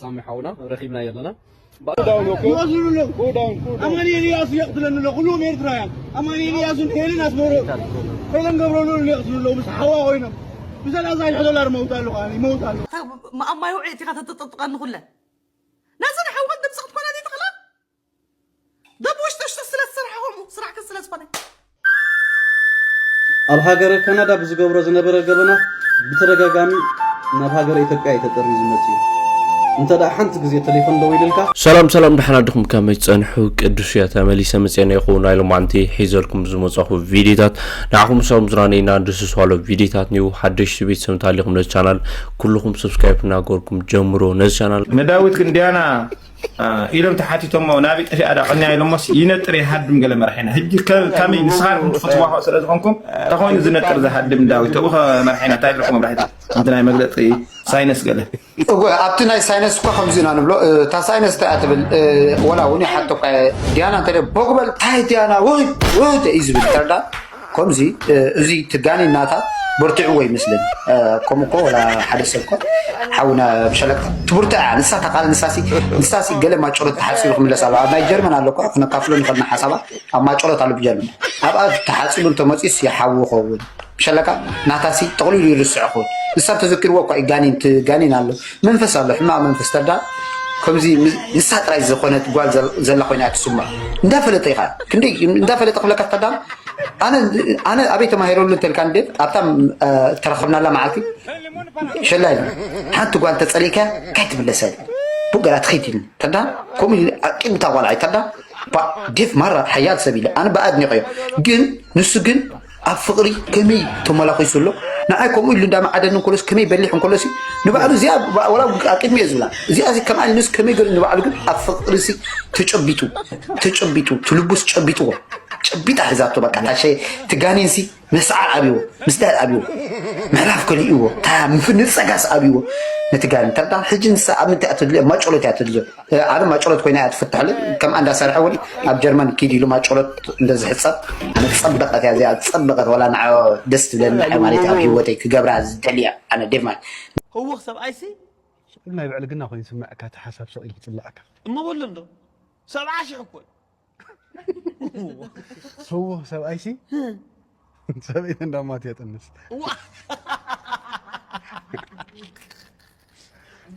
ሳሚ ሓውና ረኺብና ኣለና። ይቐትሉሉ ኣለዉ። ኣማኑኤል ኢያሱ የቕትለኒ ኣሎ። ኩሉም ኤርትራውያን ኣማኑኤል ኢያሱን ሄልን ኣስመሮም ኮይኖም ገብረሉ የቕትሉ ኣለዉ። ምስ ሓዋ ኮይኖም ብሰላሳ ሽሕ ዶላር መውት ኣለኹ፣ ኣነ ይመውት ኣለኹ። ማኣማይ ውዒ እቲኻ ተጥጥጥቀኒ ኩለን ነዚ ንሓወት ድምፂ ክትኮና ዘይትኽእላ ደብ ውሽጢ ውሽጢ ስለ ዝሰርሐ ከምኡ ስራሕክን ስለ ዝኾነ ኣብ ሃገረ ካናዳ ብዝገብሮ ዝነበረ ገበናት ብተደጋጋሚ ናብ ሃገረ ኢትዮጵያ እዩ ተጠርዩ ዝመጽእ እዩ። እንተ ደኣ ሓንቲ ግዜ ተሌፎን ደዊሉልካ፣ ሰላም ሰላም፣ ደሓን ኣድኹም? ከመይ ትጸንሑ? ቅዱስ እየ ተመሊሰ መጽኤ ነይኹ። ናይ ሎማዓንቲ ሒዘልኩም ዝመጻኹ ቪዲዮታት ንዓኹም ሰላም ዝራነይና ድስስ ዋሎ ቪዲዮታት ኒው ሓደሽቲ ቤተሰብ እንተሃሊኹም ነዚ ቻናል ኩልኹም ሰብስክራይብ እናገርኩም ጀምሮ ነዚ ቻናል። ንዳዊት ግን ዲያና ኢሎም ተሓቲቶሞ ናበይ ጠፊኣ ዳ ቀንያ ኢሎሞስ ይነጥር ይሃድም ገለ መራሒና ሕጂ ከመይ ንስኻትኩም ትፈትዋ ስለ ዝኾንኩም ተኾይኑ ዝነጥር ዝሃድም ዳዊት ተብኡ መራሒና እንታይ ኣለኩም መራሒና ኣንቲ ናይ መግለፂ ሳይነስ ገለ እወ ኣብቲ ናይ ሳይነስ እኳ ከምዚ ኢና ንብሎ እታ ሳይነስ እንታይ እያ ትብል ወላ እውን ይሓቶ እኳ ዲያና እንተ ቦግበል ታይ ዲያና ውህድ ውህድ እዩ ዝብል ተረዳ ከምዚ እዚ ትጋኒ እናታ በርትዕዎ ይመስለኒ ከምኡ እኮ ወላ ሓደ ሰብ እኮ ሓውና ብሸለካ ትብርትዕ እያ ንሳ ተቃል ንሳሲ ንሳሲ ገለ ማጭሮ ተሓፂሩ ክምለስ ኣለዎ ኣብ ናይ ጀርመን ኣሎ እኮ ክነካፍሎ ንኸድና ሓሳባት ኣብ ማጭሮት ኣሎ ብጀርመን ኣብኣ ተሓፂሩ እንተመፂስ ይሓዊ ኸውን ብሸለካ ናታሲ ጠቕሊሉ ይርስዕ ኸውን ንሳ ተዘኪርዎ እኳ እዩ ጋኒን ትጋኒን ኣሎ መንፈስ ኣሎ ሕማቕ መንፈስ ተዳ ከምዚ ንሳ ጥራይ ዝኾነት ጓል ዘላ ኮይና እያ ትስምዖ እንዳፈለጠ ኢኻ ክንደይ እንዳፈለጠ ክብለካ ተዳ ኣነ ኣነ ኣበይ ተማሂረሉ እንተልካ እንዴ ኣብታ ተረኸብናላ መዓልቲ ሸላይ ሓንቲ ጓል ተጸሊእካ ካይ ትብለሰ ቡገራ ትኸይድ ተዳ ከምኡ ኣቂምታ ጓል ኣይተዳ ዴፍ ማራ ሓያል ሰብ ኢለ ኣነ ብኣድኒቀዮ ግን ንሱ ግን ኣብ ፍቕሪ ከመይ ተመላኺሱ ኣሎ ንዓይ ከምኡ ኢሉ እንዳመዓደኒ እንከሎስ ከመይ በሊሕ እንከሎሲ ንባዕሉ እዚኣ ወላ ኣቂሚ እየ ዝብላ እዚኣ ከምኣ ኢሉስ ከመይ ገሉ ንባዕሉ ግን ኣብ ፍቕሪሲ ተጨቢጡ ተጨቢጡ ትልቡስ ጨቢጥዎ ጨቢጣ ሒዛቶ በቃ ታሸ ትጋኒንሲ መስዓር ኣብዎ ምስዳድ ኣብዎ ምዕራፍ ከሊእዎ ምፍንፀጋስ ኣብዎ ነቲ ጋኒን ተዳ ሕጂ ንሳ ኣብ ምንታይ እያ ተድልዮ ማጨሎት እያ ተድልዮ ዓለም ማጨሎት ኮይና እያ ትፍትሐሉ ከም ኣንዳ ሰርሐ እውን ኣብ ጀርመን ኪድ ኢሉ ማጨሎት እንደዝሕፀብ ኣነ ፀበቀት እያ እዚኣ ፀበቀት ዋላ ንዓ ደስ ትብለኒ ሃይማኖት ኣብ ህይወተይ ክገብራ ዝደልያ ኣነ ዴቭ ማለት ህውኽ ሰብኣይሲ ስዕል ናይ ብዕልግና ኮይኑ ይስምዐካ እቲ ሓሳብ ስቕ ኢሉ ክፅላኣካ እሞ በሎ እንዶ ሰብዓ ሽሕ እኮ ህውኽ ሰብኣይሲ ሰበይቲ እንዳማት የጥንስ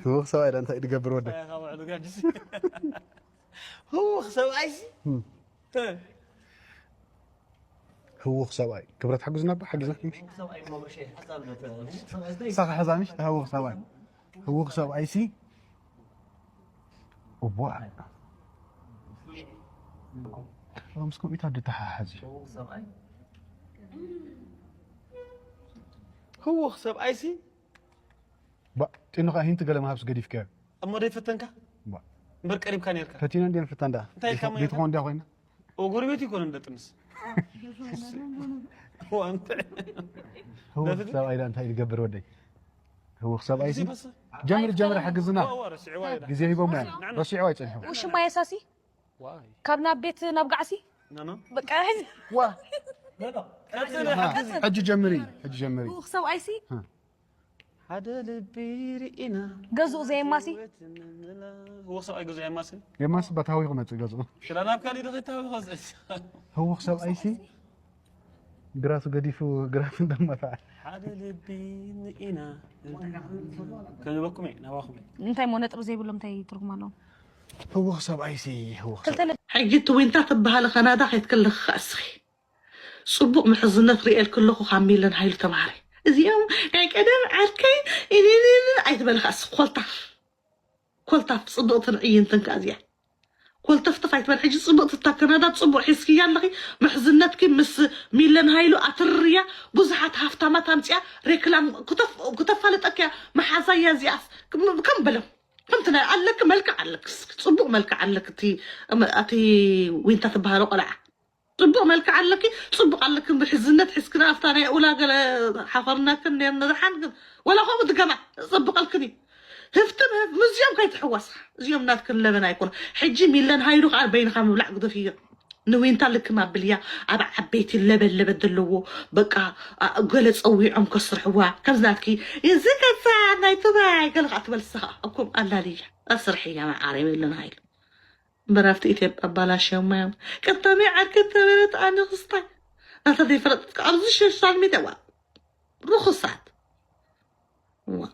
ህውኽ ሰብኣይ ዳ እንታይ ድገብር ወደ ህውኽ ሰብኣይሲ ህውኽ ሰብኣይ ክብረት ሓግዝና ባ ሓግዝና ሳኻ ሓዛሚሽ ህውኽ ሰብኣይ ህውኽ ሰብኣይሲ እዋ ምስ ከምኢታት ድተሓሓዝ ህውኽ ሰብኣይሲ ባ ጢኑ ከዓ ሂንቲ ገለ ምሃብስ ገዲፍካዮ እሞ ደይ ፈተንካ እምበር ቀሪብካ ነርካ ፈቲነ እንዲየ ንፍታ እንዳ ቤትኾ እንዲያ ኮይና ጎረቤት ይኮነ እንደ ጥንስ ህውኽ ሰብኣይ ዳ እንታይ ዝገብር ወደይ ህውኽ ሰብኣይ ጀምር ጀምር ሓግዝና ግዜ ሂቦም ረሲዕዋ ይፀንሑ ውሽማ የሳሲ ካብ ናብ ቤት ናብ ጋዕሲ በቃ ሕጂ ጀምሪ ሕጂ ጀምሪ ህውኽ ሰብኣይሲ ሓደ ልቢ ርኢና ገዝኡ ዘየማሲ ህወኽ ሰብኣይ ገዝኡ የማሲ የማሲ ባታዊ ክመፅእ ገዝኡ ክላ ናብ ካሊእ ዶ ከይታዊ ከዝእስ ህውኽ ሰብኣይሲ ግራሱ ገዲፉ ግራፍ እንደመታ ሓደ ልቢ ንኢና ከንበኩም ናባኹም እንታይ ሞ ነጥቢ ዘይብሎም እንታይ ትርጉም ኣለዎም ህውኽ ሰብኣይሲ ህውኽ ሕጂ እቲ ዊንታ ትበሃለ ካናዳ ከይትክልኽ ከኣስኺ ጽቡቕ ምሕዝነት ርእየልኪ ኣለኹ ካብ ሚለን ሃይሉ ተምሃሪ። እዚኦም ናይ ቀደም ዓርከይ ኢሊሊሊ ኣይትበሊ ከኣ እስኺ ኮልታፍ ኮልታፍ ጽብቕትን ዕይንትን ከኣ እዚኣ ኮልተፍተፍ ኣይትበል ሕጂ ጽብቕቲ እታ ከናዳ ጽቡቕ ሒዝክያ ኣለኺ ምሕዝነትኪ ምስ ሚለን ሃይሉ ኣትርርያ ብዙሓት ሃፍታማት ኣምጽያ ሬክላም ክተፋልጠኪያ መሓዛያ እዚኣስ ከም በሎም ከምቲ ናይ ኣለኪ መልክዕ ኣለኪ ጽቡቕ መልክዕ ኣለኪ እቲ ዊንታ ትበሃሎ ቆልዓ ጽቡቕ መልክዕ ኣለኪ፣ ጽቡቕ ኣለኪ፣ ምሕዝነት ሒዝክና ኣብታ ናይ ኡላ ገለ ሓኾርናክን ኔርና ደሓን ግን ወላ ከምኡ ድገማ ጽብቐልክን እዩ። ህፍትን ህፍ ምስዚኦም ከይትሕወሳ እዚኦም ናትክን ለበን ኣይኮኑ። ሕጂ ሚለን ሃይሉ ከኣ በይንኻ ምብላዕ ግደፍዮ። ንዊንታ ልክም ኣብልያ ኣብ ዓበይቲ ለበን ለበን ዘለዎ በቃ ገለ ጸዊዖም ከስርሕዋ ከምዚ ናትኪ እዚ ከሳድ ናይ ትግራይ ገለ ከዓ ትበልስ ከዓ ኣብ ከምኡ ኣላልያ ኣስርሕያ መዓረይ የለን ሃይሉ እምበር ኣብቲ ኢትዮጵያ ኣባላሽዮማ እዮም። ቀዳመይ ዓርከይ ተበለት ኣነ ክስታይ ናተ ዘይፈለጥካ ኣብዚ ሶሻል ሚድያ ዋ ርኹሳት ዋ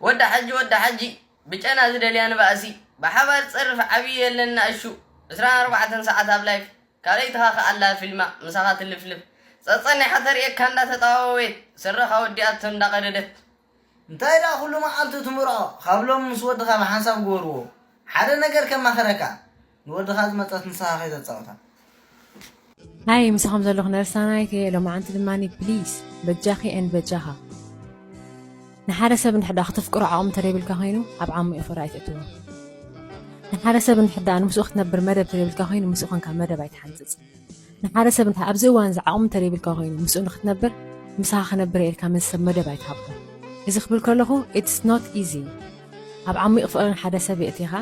ወዲ ሓጂ ወዲ ሓጂ ብጨና ዝደልያ ንባእሲ ብሓባር ጸርፍ ዓብዪ የለን ንኣሹ ዕስራን ኣርባዕተን ሰዓት ኣብ ላይፍ ካልኣይትኻ ከኣላ ፊልማ ምሳኻ ትልፍልፍ ጸጸኒሓ ተርእየካ እንዳተጠዋወየት ስረኻ ወዲኣቶ እንዳቐደደት እንታይ ደኣ ኩሉ መዓልቱ ትምርዖ ካብ ሎም ምስ ወድኻ ብሓንሳብ ግበርዎ ሓደ ነገር ከማኽረካ ንወድኻ ዝመጸት ንስኻ ከይተጻውታ ሃይ ምሳኹም ዘለኹ ነርሳናይት እየ ሎማዓንቲ ድማ please በጃኺ and በጃኻ ንሓደ ሰብ እንድሕር ደኣ ክተፍቅሮ ዓቕሚ እንተደይብልካ ኮይኑ ኣብ ዓሚቕ ፍቕሪ ኣይትእትዎ ንሓደ ሰብ እንድሕር ደኣ ንምስኡ ክትነብር መደብ እንተደይብልካ ኮይኑ ምስኡ ኮንካ መደብ ኣይትሓንፅፅ ንሓደ ሰብ እንድሕር ኣብዚ እዋን እዚ ዓቕሚ እንተደይብልካ ኮይኑ ምስኡ ንክትነብር ምሳኻ ክነብር እየ ኢልካ ምስ ሰብ መደብ ኣይትሃቦ እዚ ክብል ከለኹ it's not easy ኣብ ዓሚቕ ፍቕሪ ንሓደ ሰብ የእቲኻ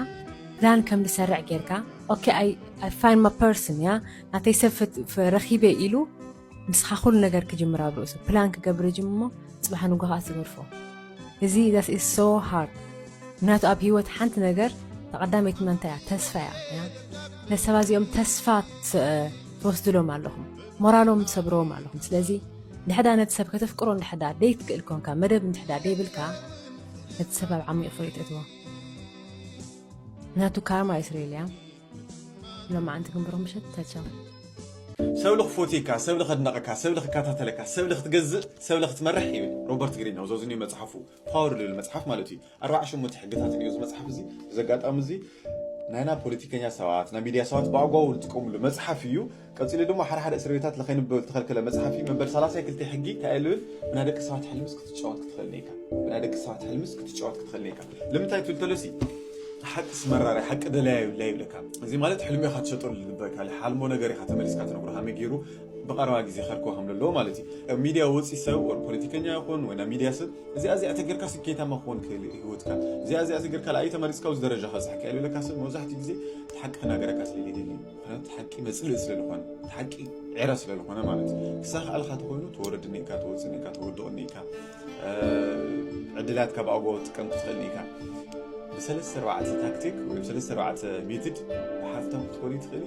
ፕላን ከም ዝሰርዕ ጌርካ okay I, I find my person እያ ናተይ ሰብ ረኺበ ኢሉ ንስኻ ኩሉ ነገር ክጅምር ኣብ ርእሱ ፕላን ክገብር ይጅምሞ ፅባሕ ንጎ ከዓ ትገድፎ እዚ that is so hard ምክንያቱ ኣብ ህይወት ሓንቲ ነገር ተቐዳመይቲ መንታ እያ ተስፋ እያ ነሰባ እዚኦም ተስፋ ትወስድሎም ኣለኹም ሞራሎም ትሰብርዎም ኣለኹም ስለዚ ድሕዳ ነቲ ሰብ ከተፍቅሮ እንድሕዳ ደይትክእል ኮንካ መደብ እንድሕዳ ደይብልካ ነቲ ሰብ ኣብ ዓሚቕ ፍሬት እትዎ ምክንያቱ ካርማ እስራኤል እያ ሎማዓንቲ ግንብሮ ምሸት ተቻው ሰብ ልኽፎትየካ፣ ሰብ ልኸድነቐካ፣ ሰብ ልኽከታተለካ፣ ሰብ ልኽትገዝእ፣ ሰብ ልኽትመርሕ ይብል ሮበርት ግሪን ኣብ ዘዝንዩ መጽሓፉ ፓወር ልብል መጽሓፍ ማለት እዩ። ኣርባዓ ሸሞንተ ሕግታት እዩ እዚ መጽሓፍ እዚ። እዚ ኣጋጣሚ እዚ ናይና ፖለቲከኛ ሰባት፣ ናይ ሚድያ ሰባት ብኣግባቡ ዝጥቀምሉ መጽሓፍ እዩ። ቀጺሉ ድማ ሓደ ሓደ እስር ቤታት ለኸይንበብ ዝተኸልከለ መጽሓፍ እዩ። መበል ሰላሳይ ክልተ ሕጊ እንታይ እዩ ልብል? ብናይ ደቂ ሰባት ሕልምስ ክትጫወት ክትኽእል ነይካ። ብናይ ደቂ ሰባት ሕልምስ ክትጫወት ክትኽእል ነይካ። ልምንታይ ትብል ተለሲ ሓቅስ መራር ሓቂ ደላያ ይብላ ይብለካ። እዚ ማለት ሕልሚ ኢኻ ትሸጠሉ ዝግበረካ፣ ዝሓልሞ ነገር ኢኻ ተመሊስካ ትነግሮ፣ ከመይ ገይሩ ብቐረባ ግዜ ከርክቦ ከም ዘለዎ ማለት እዩ። ኣብ ሚድያ ወፂ ሰብ ወይ ፖለቲከኛ ይኹን ወይ ናብ ሚድያ ሰብ እዚኣ እዚኣ ተገርካ ስኬታማ ክኾን ክእል እዩ ህይወትካ። እዚኣ እዚኣ ተገርካ ለኣይ ተመሪፅካ ኣብዚ ደረጃ ከብፅሐካ እዩ ዝብለካ ሰብ መብዛሕትኡ ግዜ እቲ ሓቂ ክናገረካ ስለ ዘይደሊ እዩ። ምክንያቱ እቲ ሓቂ መፅልኢ ስለ ዝኾነ፣ እቲ ሓቂ ዕረ ስለ ዝኾነ ማለት እዩ። ክሳብ ከኣልካ ተኾይኑ ትወርድ እኒእካ፣ ትወፅእ እኒእካ፣ ትወድቕ እኒእካ። ዕድላትካ ብኣግባቡ ትጥቀም ክትኽእል ኢካ። ብሰለስተ ኣርባዕተ ታክቲክ ወይ ብሰለስተ ኣርባዕተ ሜትድ ሃፍታም ክትኮን ትኽእል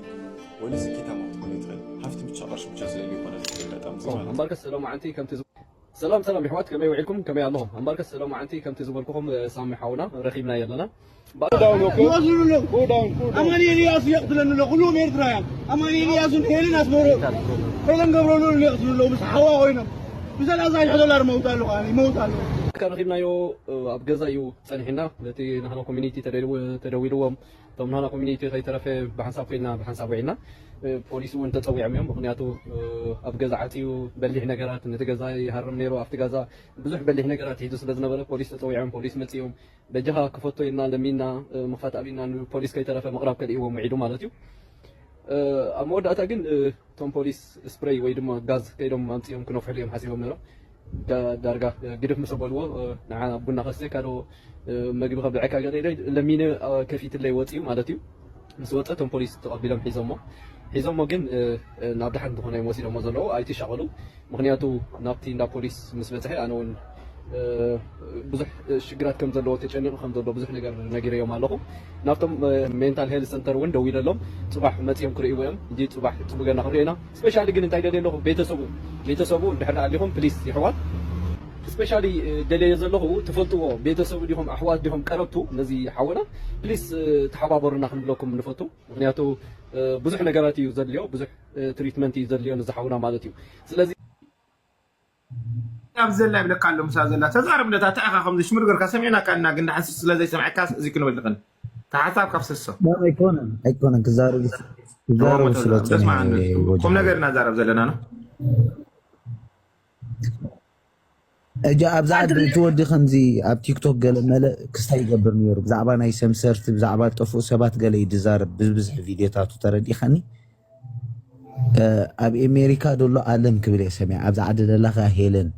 ወይ ስኬታማ ክትኮን ትኽእል። ሃፍቲ ብቻ ቅርሺ ብቻ ስለ ዝኾነ ዝኽእል በጣም እዚ ማለት ኣምባርከስ ሎማዓንቲ ከምቲ ሰላም ሰላም ይሕዋት ከመይ ውዒልኩም ከመይ ኣለኹም ኣምባርከስ ሎማዓንቲ ከምቲ ዝበልኩኹም ሳሚ ሓውና ረኺብና የለና ይወስዱሉ ኣለዉ። ኣማኑኤል ኢያሱ የቕትለኒ ኣሎ። ኩሉም ኤርትራውያን ኣማኑኤል ኢያሱን ሄልን ኣስመሮም ሄለን ገብረልኡልን የቕትሉ ኣለዉ። ምስ ሓዋ ኮይኖም ብሰላሳ ሽሕ ዶላር መውት ኣለኹ ኣነ ይመውት ኣለኹ። ካብ ረኺብናዮ ኣብ ገዛ እዩ ጸኒሕና ነቲ ናህና ኮሚኒቲ ተደዊልዎም እቶም ናህና ኮሚኒቲ ከይተረፈ ብሓንሳብ ኮይና ብሓንሳብ ውዒልና ፖሊስ እውን ተጸዊዖም እዮም ምክንያቱ ኣብ ገዛ ዓፅዩ በሊሕ ነገራት ነቲ ገዛ ይሃርም ነይሩ ኣብቲ ገዛ ብዙሕ በሊሕ ነገራት ሒዙ ስለ ዝነበረ ፖሊስ ተጸዊዖም ፖሊስ መፅዮም በጃኻ ክፈቶ ኢልና ለሚና ምኽፋት ኣቢና ንፖሊስ ከይተረፈ ምቕራብ ከልእዎም ውዒዱ ማለት እዩ ኣብ መወዳእታ ግን እቶም ፖሊስ ስፕሬይ ወይ ድማ ጋዝ ከይዶም ኣምፅኦም ክነፍሕሉ እዮም ሓሲቦም ነሮም ዳርጋ ግድፍ ምስ በልዎ ንዓ ቡና ከስተ ካዶ መግቢ ከብልዐካ ገለ ኢለ ለሚነ ከፊትለይ ወፅዩ ማለት እዩ ምስ ወፀ እቶም ፖሊስ ተቐቢሎም ሒዞሞ ሒዞሞ ግን ናብ ድሓን ዝኾነ እዮም ወሲዶሞ ዘለዉ ኣይትሻቐሉ ምኽንያቱ ናብቲ እንዳ ፖሊስ ምስ በፅሐ ኣነ እውን ብዙሕ ሽግራት ከም ዘለዎ ተጨኒቑ ከም ዘሎ ብዙሕ ነገር ነጊረዮም ኣለኹ ናብቶም ሜንታል ሄልት ሰንተር እውን ደዊለሎም ፅባሕ መፅኦም ክርእይዎ እዮም እንጂ ፅባሕ ፅቡገና ክንሪኦ ኢና ስፔሻሊ ግን እንታይ ደልየ ኣለኹ ቤተሰቡ ቤተሰቡ እንድሕር ኣሊኹም ፕሊስ ይሕዋት ስፔሻሊ ደልየ ዘለኹ ትፈልጥዎ ቤተሰቡ ዲኹም ኣሕዋት ዲኹም ቀረብቱ ነዚ ሓወና ፕሊስ ተሓባበሩና ክንብለኩም ንፈቱ ምክንያቱ ብዙሕ ነገራት እዩ ዘድልዮ ብዙሕ ትሪትመንት እዩ ዘድልዮ ንዝሓውና ማለት እዩ ስለዚ ኣብ ዘላ ይብለካ ኣሎ ምሳ ዘላ ተዛረብ ነታ እንታይ ኢኻ ከምዚ ሽምር ገርካ ሰሚዕናካ እና ግን ሓንስ ስለ ዘይሰምዐካ እዚ ክንብል ንኽእል ተሓሳብ ካብ ሰሶ ኣይኮነን ኣይኮነን ክዛረብ ክዛረብ ስለ ቁም ነገር እናዛረብ ዘለና ነው እጃ ኣብዛ ዓዲ እቲ ወዲ ከምዚ ኣብ ቲክቶክ ገለ መለ ክስታይ ይገብር ነይሩ ብዛዕባ ናይ ሰምሰርቲ ብዛዕባ ጠፍኡ ሰባት ገለ ይድዛረብ ብብዝሒ ቪድዮታቱ ተረዲእኻኒ ኣብ ኤሜሪካ ደሎ ኣለም ክብል እየ ሰሚዐ ኣብዛ ዓዲ ደላ ከኣ ሄለን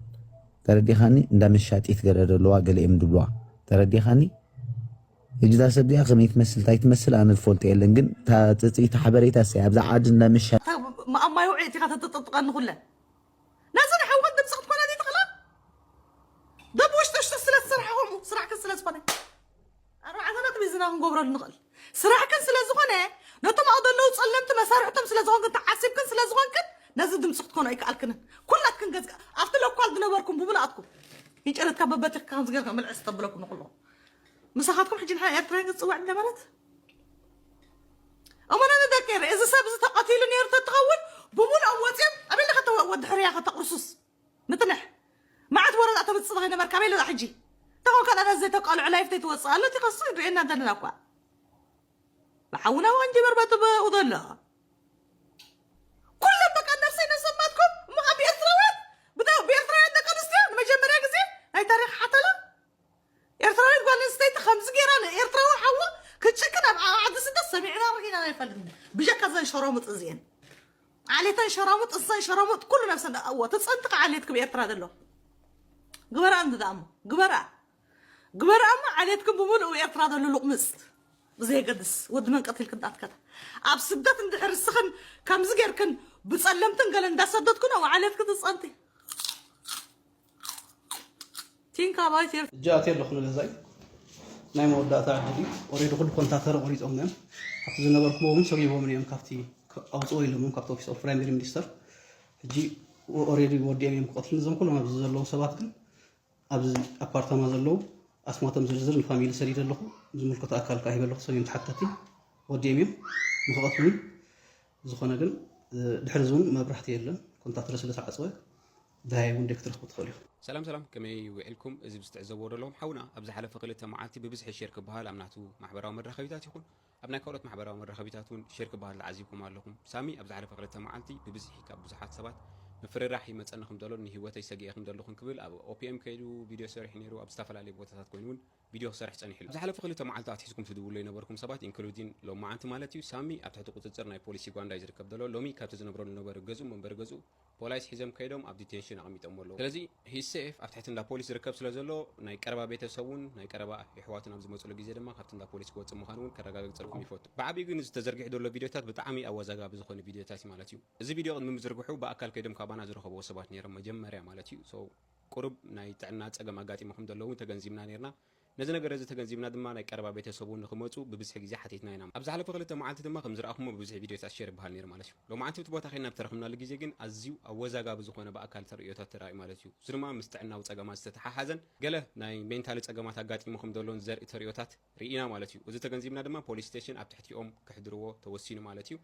ተረዲእኻኒ እንዳ መሻጢት ገለ ደለዋ ገለ እዮም ድብልዋ ተረዲእኻኒ ሕጂ እዛ ሰብ እዚኣ ከመይ ትመስል እንታይ ትመስል ኣነ ዝፈልጦ የለን ግን እታ ፅፅኢቲ ሓበሬታ ሰይ ኣብዛ ዓዲ እንዳ መሻጢት ማኣማይ ውዒ እቲኻ ተተጠጥቀኒ ኩለን ክንገብረሉ ንኽእል። ስራሕክን ስለ ዝኾነ፣ ነቶም ኣብኡ ዘለዉ ጸለምቲ መሳርሕቶም ስለ ዝኾንክን ተዓሲብክን ስለ ዝኾንክን፣ ነዚ ድምፂ ክትኮኑ ኣይከኣልክንን። ኩላትክን ገዝጋ ኣብቲ ሎኳል ዝነበርኩም ብምልኣትኩም ይጨረትካ በበትካ ከምዚ ጌርካ መልዕስ ተብለኩም ንኩሉ ምሳኻትኩም ሕጂ ንሓ ኤርትራውያን ዝፅዋዕ እንደማለት እሞና ንደቀር እዚ ሰብ እዚ ተቐቲሉ ነይሩ ተትኸውን ብምሉኦም ወፂኦም ኣበይ ለኸ ወዲ ሕርያ ከተቕርሱስ ምጥንሕ ማዓት ወረዳ ተብፅእ ነበርካ ኣበይ ለዛ ሕጂ ተኾንካ ዳ ዘይተቃልዑ ላይፍ ተይትወፅእ ኣሎ እቲ ከሱ ርኤና ዘለና እኳ ብሓውና ወንጂ በርበጥ ብኡ ዘሎ ኩሎም በቃ ነፍሰይ ነሰማትኩም እሞ ካብ ኤርትራውያን ብዳ ብኤርትራውያን ደቂ ኣንስትዮ ንመጀመርያ ግዜ ናይ ታሪክ ሓተላ ኤርትራዊት ጓል ኣንስተይቲ ከምዚ ገይራ ንኤርትራዊ ሓዋ ክጭክን ኣብ ዓዲ ስደት ሰሚዕና ርኢና ኣይፈልጥን ብጀካ ዘን ሸሮሙጥ እዚኤን ዓሌተን ሸራሙጥ እሰን ሸራሙጥ ኩሉ ነብሰን እዎ ተጸንትኻ ዓሌትክ ብኤርትራ ዘሎ ግበራ እንድዳሞ ግበራ ግበራ እሞ ዓሌትክን ብምሉእ ኤርትራ ዘሎ ሉቕምጽ ብዘየገድስ ወዲ መን ቀቲልክን ኣትከታ ኣብ ስደት እንድሕር እስኽን ከምዚ ጌርክን ብጸለምትን ገለ እንዳሰደድክን ኣብ ዓሌትክ ትጸንቲ think about your እጃ ኣትየ ኣለኹ ንገዛይ ናይ መወዳእታ ዕድል እዩ ኦሬዲ ኩሉ ኮንታክተር ቆሪፆም እዮም ኣብቲ ዝነበርኩዎ እውን ሰጊቦም እዮም ካብቲ ኣውፅኦ ኢሎም ካብቲ ኦፊስ ኦፍ ፕራይመሪ ሚኒስተር ሕጂ ኦሬዲ ወዲኦም እዮም ክቐትሉኒ እዞም ኩሎም ኣብዚ ዘለዉ ሰባት ግን ኣብዚ ኣፓርታማ ዘለዉ ኣስማቶም ዝርዝር ንፋሚሊ ሰዲደ ኣለኹ ዝምልከቶ ኣካል ከዓ ሂበ ኣለኹ ሰብዮም ተሓተቲ ወዲኦም እዮም ንክቐትሉኒ ዝኾነ ግን ድሕሪ ዝውን መብራህቲ የለን ኮንታክተር ስለ ተዓፅወ ድሃይ እውን ደክ ትረኽቡ ትኽእሉ ኢኹም ሰላም ሰላም ከመይ ውዒልኩም እዚ ብዝትዕዘብዎ ዘለኹም ሓውና ኣብ ዝሓለፈ ክልተ መዓልቲ ብብዝሒ ሼር ክበሃል ኣብ ናቱ ማሕበራዊ መራኸቢታት ይኹን ኣብ ናይ ካልኦት ማሕበራዊ መራኸቢታት እውን ሼር ክበሃል ተዓዚብኩም ኣለኹም ሳሚ ኣብ ዝሓለፈ ክልተ መዓልቲ ብብዝሒ ካብ ብዙሓት ሰባት ምፍርራሕ ይመፀኒ ከም ዘሎ ንህይወተይ ሰጊኤ ከም ዘለኹን ክብል ኣብ ኦፒኤም ከይዱ ቪድዮ ሰሪሑ ነይሩ ኣብ ዝተፈላለዩ ቦታታት ኮይኑ እውን ቪድዮ ክሰርሕ ጸኒሑ ኣሎ። ዝሓለፈ ክልተ መዓልቲ ኣትሒዝኩም ትድውሉ የነበርኩም ሰባት ኢንክሉዲን ሎማዓንቲ ማለት እዩ ሳሚ ኣብ ትሕቲ ቁጽጽር ናይ ፖሊስ ዩጋንዳ እዩ ዝርከብ ዘሎ። ሎሚ ካብቲ ዝነብረሉ ነበረ ገዝኡ መንበሪ ገዝኡ ፖላይስ ሒዘም ከይዶም ኣብ ዲቴንሽን ኣቐሚጦሞ ኣለዉ። ስለዚ ሂስ ሴፍ ኣብ ትሕቲ እንዳ ፖሊስ ዝርከብ ስለ ዘሎ ናይ ቀረባ ቤተሰቡን ናይ ቀረባ የሕዋቱን ኣብ ዝመጽሉ ግዜ ድማ ካብቲ እንዳ ፖሊስ ክወጽእ ምዃኑ እውን ከረጋግጸልኩም ይፈቱ። ብዓብዩ ግን እዚ ተዘርጊሑ ዘሎ ቪድዮታት ብጣዕሚ ኣወዛጋቢ ዝኾነ ቪድዮታት እዩ ማለት እዩ። እዚ ቪድዮ ቅድሚ ምዝርግሑ ብኣካል ከይዶም ካባና ዝረኸብዎ ሰባት ነይሮም መጀመርያ ማለት እዩ። So ቁሩብ ናይ ጥዕና ጸገም ኣጋጢሙ ከም ዘለዉ እውን ተገንዚብና ነይርና። ነዚ ነገር እዚ ተገንዚብና ድማ ናይ ቀረባ ቤተሰቡ ንኽመፁ ብብዝሒ ግዜ ሓቲትና ኢና። ኣብ ዝሓለፈ ክልተ መዓልቲ ድማ ከም ዝረኣኹሞ ብብዝሒ ቪድዮታት ሼር ይበሃል ነይሩ ማለት እዩ። ሎማዓንቲ እቲ ቦታ ኸይድና ብተረኽብናሉ ግዜ ግን ኣዝዩ ኣወዛጋቢ ዝኾነ ብኣካል ተርእዮታት ተራእዩ ማለት እዩ። እዚ ድማ ምስ ጥዕናዊ ፀገማት ዝተተሓሓዘን ገለ ናይ ሜንታሊ ፀገማት ኣጋጢሙ ከም ዘሎን ዘርኢ ተርእዮታት ርኢና ማለት እዩ። እዚ ተገንዚብና ድማ ፖሊስ ስቴሽን ኣብ ትሕቲኦም ክሕድርዎ ተወሲኑ ማለት እዩ።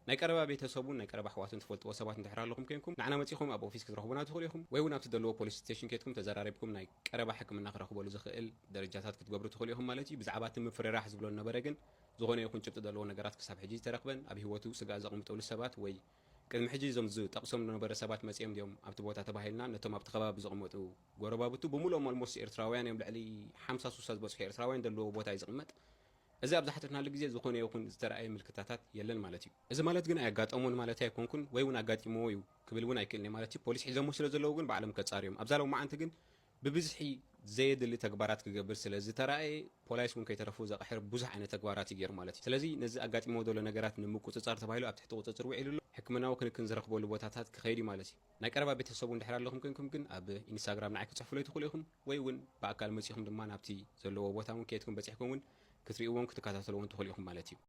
ናይ ቀረባ ቤተሰቡን ናይ ቀረባ ኣሕዋቱን ትፈልጥዎ ሰባት እንድሕር ኣለኹም ኮይንኩም ንዓና መጺኹም ኣብ ኦፊስ ክትረኽቡና ትኽእሉ ኢኹም ወይ እውን ኣብቲ ዘለዎ ፖሊስ ስቴሽን ኬድኩም ተዘራሪብኩም ናይ ቀረባ ሕክምና ክረኽበሉ ዝኽእል ደረጃታት ክትገብሩ ትኽእሉ ኢኹም ማለት እዩ። ብዛዕባ እቲ ምፍርራሕ ዝብሎ ዝነበረ ግን ዝኾነ ይኹን ጭብጢ ዘለዎ ነገራት ክሳብ ሕጂ ዝተረኽበን ኣብ ህይወቱ ስግኣት ዘቕምጠሉ ሰባት ወይ ቅድሚ ሕጂ እዞም ዝጠቕሶም ዝነበረ ሰባት መጺኦም ድዮም ኣብቲ ቦታ ተባሂልና ነቶም ኣብቲ ከባቢ ዝቕመጡ ጎረባብቱ ብምሉኦም ኦልሞስት ኤርትራውያን እዮም ልዕሊ ሓምሳ ሱሳ ዝበጽሑ ኤርትራውያን ዘለዎ ቦታ እዩ ዝቕመጥ እዚ ኣብ ዝሓተትናሉ ግዜ ዝኾነ ይኹን ዝተረኣየ ምልክታታት የለን ማለት እዩ። እዚ ማለት ግን ኣየጋጠሞን ማለተይ ኣይኮንኩን ወይ እውን ኣጋጢምዎ እዩ ክብል እውን ኣይክእልን እየ ማለት እዩ። ፖሊስ ሒዞሞ ስለ ዘለዉ ግን ባዕሎም ከጻርዮም ኣብዛ ሎማዓንቲ ግን ብብዝሒ ዘየድሊ ተግባራት ክገብር ስለ ዝተረኣየ ፖላይስ እውን ከይተረፉ ዘቕሕር ብዙሕ ዓይነት ተግባራት እዩ ገይሩ ማለት እዩ። ስለዚ ነዚ ኣጋጢምዎ ዘሎ ነገራት ንምቁፅፃር ተባሂሉ ኣብ ትሕቲ ቁፅፅር ውዒሉ ኣሎ። ሕክምናዊ ክንክን ዝረኽበሉ ቦታታት ክኸይድ እዩ ማለት እዩ። ናይ ቀረባ ቤተሰቡ እንድሕር ኣለኹም ኮይንኩም ግን ኣብ ኢንስታግራም ንዓይ ክትፅሕፉለይ ትኽእሉ ኢኹም ወይ እውን ብኣካል መፂኹም ድማ ናብቲ ዘለዎ ቦታ እውን ከየድኩም በፂሕኩም እውን ክትርእይዎን ክትከታተልዎን ትኽእሉ ኢኹም ማለት እዩ።